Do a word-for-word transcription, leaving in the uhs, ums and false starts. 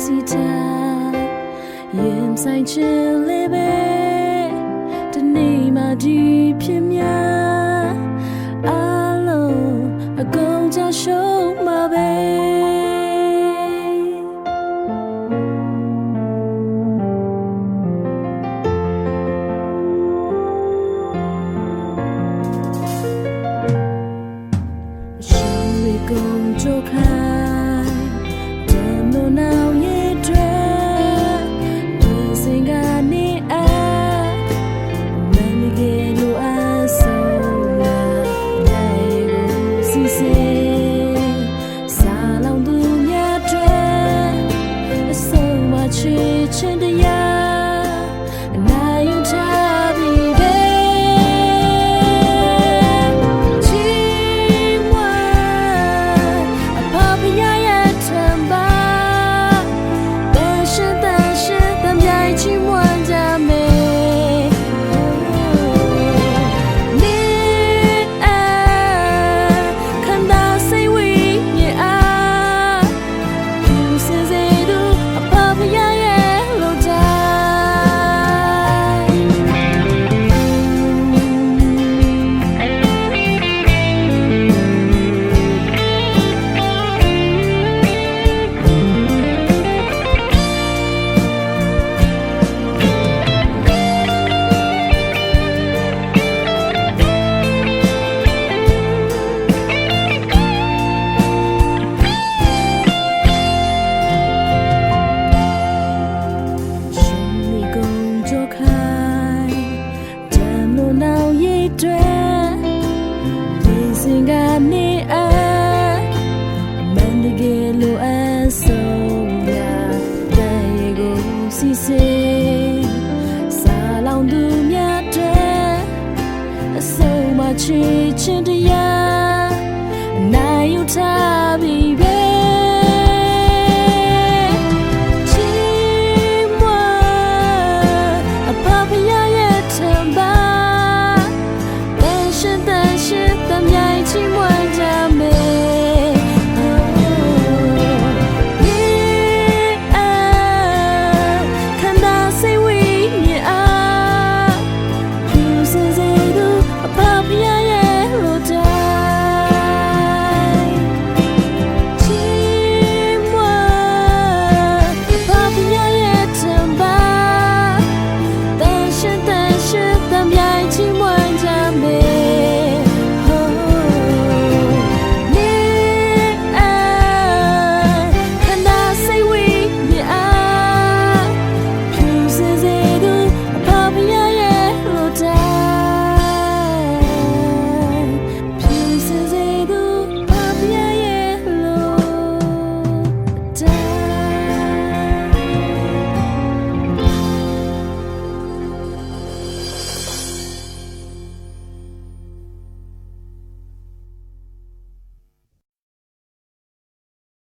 စီတတ် ရင်ဆိုင်ခြင်းလေးပဲ တစ်နေ့မှဒီဖြစ်များ အားလုံးအကုန်ကြရှုံးမှာပဲ ရှုံးတွေကုန်ကြိုးခါ တမ်းလို့နောက်ရဲ့အတွက် ပြင်ဆင်ကနေအပ် မန်တကယ်လိုအပ်ဆုံးလာ နိုင်ကိုစီစဉ် စာလောင်သူများအတွက် အဆုံးမချစ်ခြင်းတရား အနာယူထားပြီပဲ။ ချီးမွမ်း အဖဖခင်ရဲ့ထံပါ သန့်ရှင်းသန့်ရှင်း သံပြိုင်ချီးမွမ်းကြမယ်။ မင်းအ ခန္ဓာစိတ်ဝိညာဉ်အား ပြုစုစေသူ အဖဖခင်ရဲ့လူတိုင်း။ ရှုံးနိမ်ကုန်ကြိုးခါ တမ်းလို့နောက်ရဲ့အတွက် ပြင်ဆင်ကနေအပ် အမှန်တကယ်လိုအပ်ဆုံးများ တန်ရေကိုစီစဉ် စာလောင်သူများအတွက် အဆုံးမချစ်ခြင်းတ